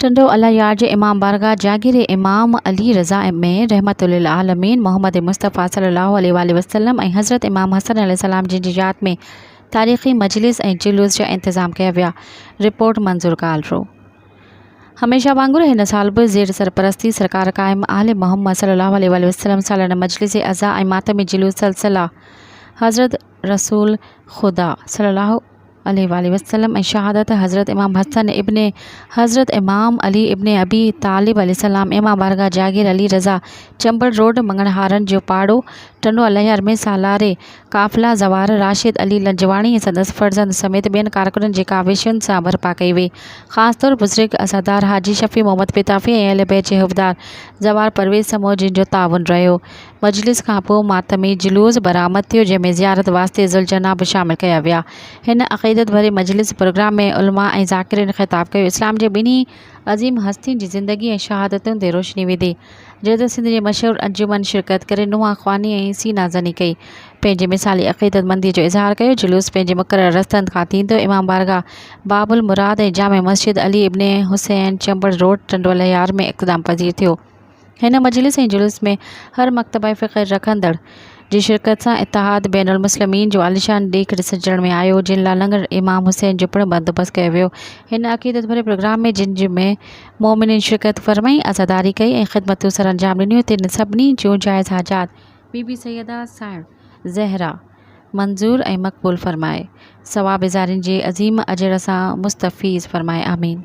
ٽنڊو الله يار جي امام بارگاهه جاگير امام علي رضا ۾ رحمت للعالمين محمد مصطفيٰ صلي الله عليه واٰله وسلم ۽ حضرت امام حسن عليه السلام جن جي ياد ۾ تاريخي مجلس ۽ جلوس جا انتظام ڪيا ويا رپورٽ منظور ڪالرو هميشه وانگر هن سال به زير سرپرستي سرڪار قائم آل محمد صلي الله عليه واٰله وسلم سالانه مجلس عزا ۽ ماتمي جلوس سلسله حضرت رسول خدا صلي الله عليه واٰله وسلم ۽ شهادت حضرت امام حسن ابن حضرت امام علي ابن ابي طالب عليه السلام امام بارگاهه جاگير علي رضا چمبڙ روڊ مڱڻهارن جو پاڙو ٽنڊو الهيار ۾ سالار قافله زوار راشد علي لنجواڻي ۽ سندس فرزند سميت ٻين ڪارڪنن جي ڪاوشن سان برپا ڪئي وئي خاص طور بزرگ عزادار حاجي شفيع محمد پتافي ۽ اهل بيت جي حبدار زوار پرويز سمون جن جو تعاون رهيو مجلس کان پوء ماتمي جلوس برآمد ٿيو، جنهن ۾ زيارت واسطي ذوالجناح به شامل ڪيا ويا. هن عقيدت ڀري مجلس پروگرام ۾ علماء ۽ ذاڪرين خطاب ڪيو. اسلام جي ٻنهي عظيم هستين جي زندگي ۽ شهادتن تي روشني وڌي. جڏهن ته سنڌ جي مشهور انجمن شرڪت ڪري نوحه خواني ۽ سينه زني ڪئي. پنهنجي مثالي عقيدتمندي جو اظهار ڪيو. جلوس پنهنجي مقرر رستن کان ٿيندو امام بارگاهه باب المراد ۽ جامع مسجد علي ابن حسين چمبڙ روڊ ٽنڊو الهيار ۾ اختتام پذير ٿيو. هن مجلس ۽ جلوس ۾ هر مڪتبه فڪر رکندڙ جي شرڪت سان اتحاد بين المسلمين جو عاليشان ڏيک ڏسجڻ ۾ آيو جن لاء لنگر امام حسين جو پڻ بندوبست ڪيو ويو. هن عقيدت ڀري پروگرام ۾ جن جن ۾ مومنين شرڪت فرمائي عزاداري ڪئي ۽ خدمتون سرانجام ڏنيون تن سڀني جون جائز حاجات بي بي سيده سائڻ زهره منظور ۽ مقبول فرمائي ثواب زارين جي عظيم اجر سان مستفيض فرمائي آمين.